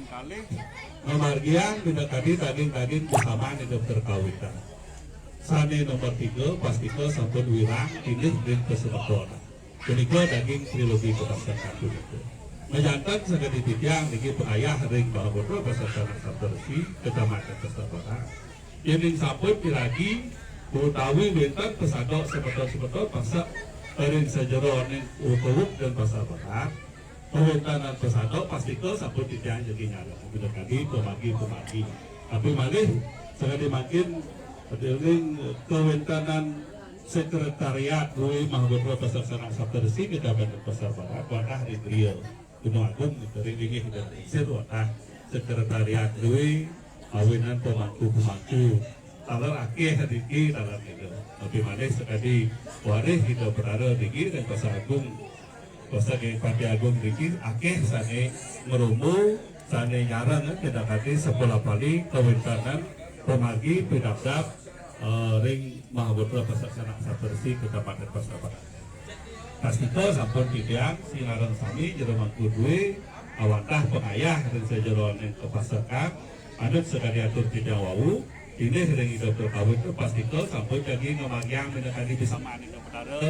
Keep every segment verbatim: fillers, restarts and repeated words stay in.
Kalih, ngamargiang minakadi daging-daging pisaman Ida Betara Kawitan. Sané nomor tiga, pastika sampun wirang inggih ring pasemeton. Punika daging trilogi kapasekan punika. Majanten sakadi titiang niki pangayah ring Mahaputra Pasek Sanak Saptarsi, Kecamatan Pasar Barat. Yéning sampun piragi utawi wénten pasadok semeton-semeton pasek ring sajeroning Wukawuk dan Pasar Barat, kawéntenan pasadok pastika sampun titiang jagi nyareng minakadi pamargi-pamargi. Tapi malih sakadi mangkin, dening kawéntenan sekretariat duwé Mahaputra Pasek Sanak Saptarsi Kecamatan Pasar Barat, wantah ring griya Gunung Agung, ring linggih Ida Lingsir, wantah sekretariat duwé, awinan pemangku-pemangku. Taler akéh niki, taler nika. Tapi malih sakadi warih Ida Betara niki ring Pasek Agung, Pasek Pati Agung niki akéh sané ngrumbu, sané nyareng, minakadi sekolah Pali, kawéntenan pamargi pidabdab, eh, ring Mahaputra Pasek Sanak Saptarsi Kecamatan Pasar Barat. Pastika sampun titiang sinareng sami jero mangku duwé, awantah pangayah ring sajeroning kapasekan, manut sakadi atur titiang wau, inggih ring Ida Betara Kawitan, pastika sampun jagi ngamargiang minakadi pisaman Ida Betara,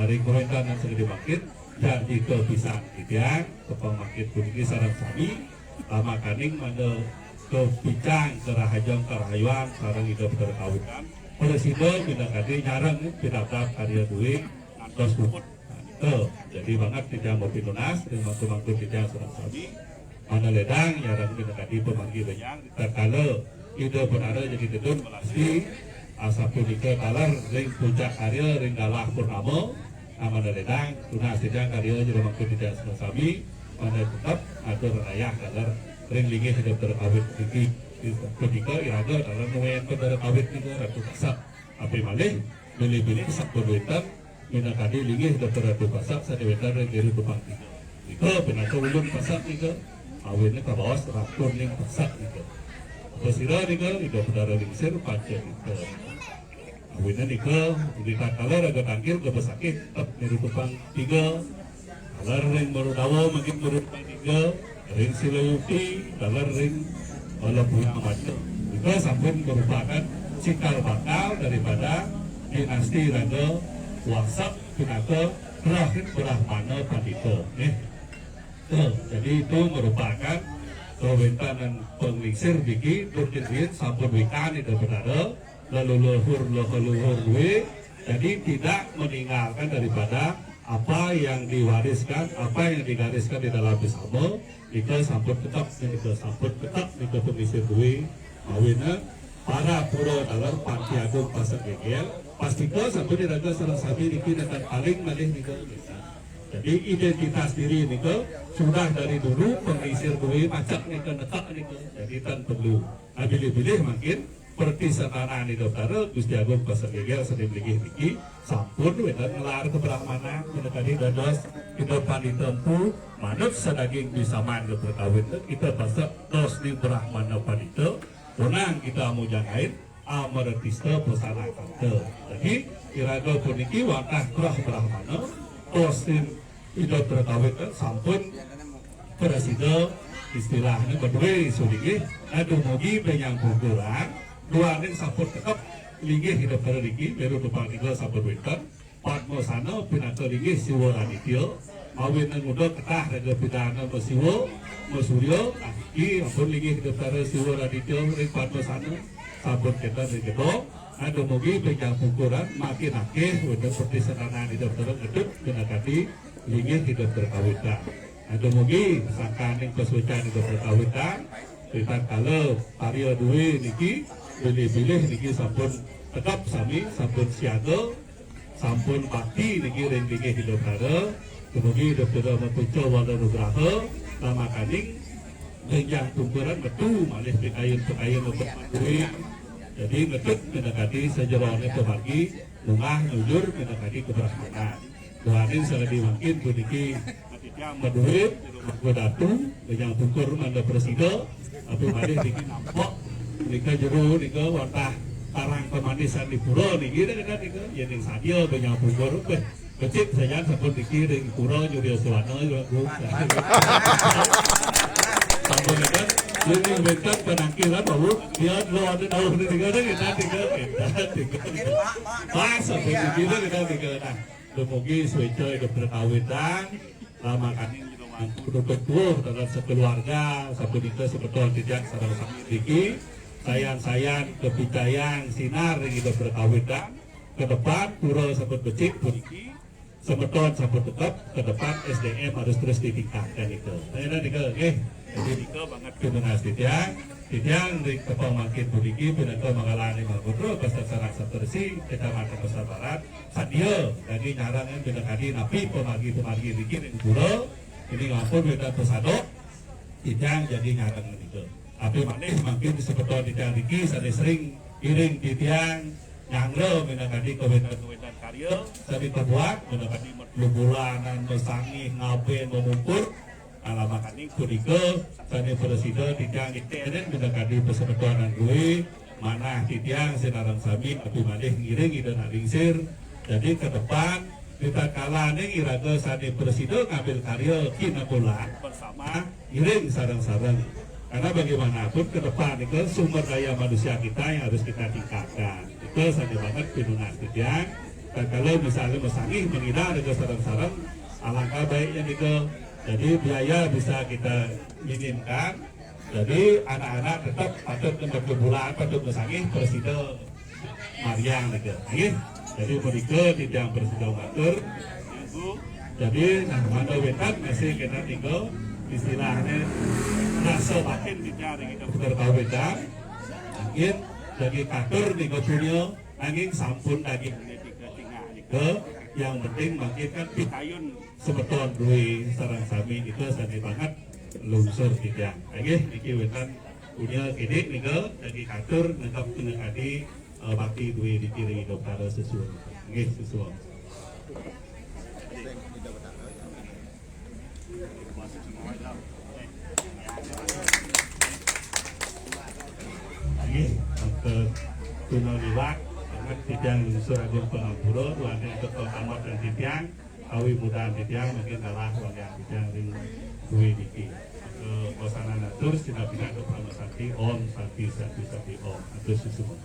ring kawéntenan sakadi mangkin, jan nika pisan titiang, tepang mangkin puniki sareng sami, lamakaning mangda kapicang karahajeng karahayuan sareng Ida Betara Kawitan, prasida minakadi nyareng pidabdab karya duwé ngantos puput. Nah, nika. Jadi banget titiang mapinunas, ring mangku-mangku titiang sareng sami. Mangda ledang nyareng minakadi pamargi bénjang, tatkala Ida Betara jagi tedun melasti, asapunika taler ring puncak karya ring galah purnama, mangda ledang tunas titiang karya jero mangku titiang sareng sami, mangda tetep atur ayah taler ring linggih Ida Betara Kawit niki. Punika iraga taler nuwun Betara Kawit nika Ratu Kasak. Tapi malih, bilih-bilih sampun wénten minakadi linggih Ratu Kasak sané wénten ring Giri Tupang Tiga. Nika pinaka ulun Kasak nika, awinan kabaos ratuning Kasak nika. Apa sira nika, Ida Betara Lingsir, panca nika. Awinan nika, utawi tatkala raga tangkil ka pesakit, tetep Giri Tupang Tiga. Taler ring Marudawa mangkin Giri Tupang Tiga, ring Silayukti, taler ring, eh, Lempuyan Maca. Nika sampun merupakan cikal bakal daripada dinasti raga Wangsak pinaka Brahmana Pandita. Nih. Tuh, jadi itu merupakan kawéntenan panglingsir niki, tur cenah riin sampun wikan Ida Betara, leluhur, leluhur duwé. Jadi tidak meninggalkan daripada apa yang diwariskan, apa yang digariskan di dalam pisama, nika sampun tetep, nika sampun tetep, nika panglingsir duwé, awinan para pura taler Panti Agung Pasek Gégél, pastika sampun iraga sareng sami niki nenten paling malih nika. Jadi identitas diri nika sudah dari dulu panglingsir duwé macak nika, nekak nika. Jadi tan perlu. Nah, bilih-bilih mangkin Pertisenanan Ida Betara Gusti Agung Pasek Gégél sané malinggih niki sampun wénten ngelar kabrahmanan, minakadi dados Ida Pandita Empu, manut sadaging pisaman Ida Betara Kawit, kita pasek dados ning Brahmana Pandita, punang kita amujangain Ameretista Pasanakanta. Jadi, iraga puniki wantah grah brahmana, dados ning Ida Betara Kawit sampun prasida istilahnya madué sulinggih, nah, dumugi bénjang pungkuran, duaning sampun tetep linggih Ida Betara niki, Meru Tupang Tiga sampun wénten, Padmasana pinaka linggih Siwa Raditya, awinan nguda ketah raga pidana Masiwa, Masurya, nah, niki ampun linggih Ida Betara Siwa Raditya ring Padmasana, sampun kénten ring gedong, nah, dumugi bénjang pungkuran, makin akéh wénten pertisenanan Ida Betara ngedut minakadi linggih Ida Betara Kawitan. Nah, dumugi sangkaning pasuécan Ida Betara Kawitan, ritatkala karya duwé niki, bilih-bilih niki sampun tegep sami, sampun siaga, sampun bakti niki ring linggih Ida Betara, dumugi Ida Betara mapuja wara nugraha, lamakaning bénjang pungkuran metu malih pikayun-pikayun lebet duwé. Jadi ngedut minakadi sajeroning pamargi, munggah nyujur minakadi kabrahmanan. Duaning sakadi mangkin puniki titiang madué, Ratu, bénjang pungkur mangda prasida, tapi malih niki nampek, nika jero, nika wantah tarang pamanisan di pura niki, nika, nika, yéning sadia bénjang pungkur, béh, becik sajan sampun niki ring pura Surya Suwana, Bu. Sampun nika, Ini bentar penangkilan, Bu. Dia lo ada tahu ini tiga, kita tiga, kita tiga. Pas sampai di sini kita tiga. Nah, dumugi suéca Ida Bhara Kawédang, lamakaning penutup tuwuh dengan sekeluarga, sapunika semeton titiang sareng sami niki, sayan-sayan kapicayang sinar ring Ida Bhara Kawédang, ke depan pura sampun becik puniki, semeton sampun tetep, ke depan S D M harus terus ditingkatkan nika. Ayeuna nika, nggih. Jadi nika banget pinunas titiang. Titiang ring tepang mangkin puniki pinaka manggalaning mangotra Pasar Sarak Satersi, Kecamatan Pasar Barat. Sadia daging nyareng pinakadi napi pamargi-pamargi niki ring pura. Ini ngampun wénten pesadok, titiang jagi nyareng nika. Tapi malih mangkin semeton titiang niki sané sering iring titiang nyanggra minakadi kawéntenan-kawéntenan karya sané kabuat minakadi matlubulanan, masangih, ngabén, mamupur. Alamakaning punika sané prasida titiang ngiténin minakadi pasemetonan dué manah titiang sinareng sami napi malih ngiring Ida Naringsir. Jadi ke depan, ritatkalaning iraga sané prasida ngambil karya kinapulan bersama, ngiring sareng-sareng. Karena bagaimanapun ke depan itu sumber daya manusia kita yang harus kita tingkatkan. Itu sané banget pinunas titiang. Dan kalau misalnya masangih mangidang nika sareng-sareng, alangkah baiknya nika. Jadi biaya bisa kita minimkan. Jadi anak-anak tetap patut nembak bulan, patut masangih prasida mariang nika. Nggih. Jadi punika titiang prasida matur. Jadi nah, mangda wénten masih kita nika istilahnya rasa batin titiang ring Ida Bhara Kawédang. Mungkin bagi katur nika punya, nanging sampun daging nika tinggal nika. Yang penting mangkin kan pitayun semeton dué sareng sami nika sané banget lungsur titiang. Nggih, niki wénten punya kidik nika daging katur nengkep minakadi, eh, bakti dué niki ring Ida Bhara sesuwun. Nggih, sesuwun. Nggih, mangke tuna liwat, sanget titiang lungsur agung pangampura, duaning teka kamot dan titiang, kawi mudahan titiang, mangkin kalah wayah titiang ring dué niki. Mangke wasana atur, sinapinaka parama santi, Om Santi, Santi, Santi, Om. Atur susumun.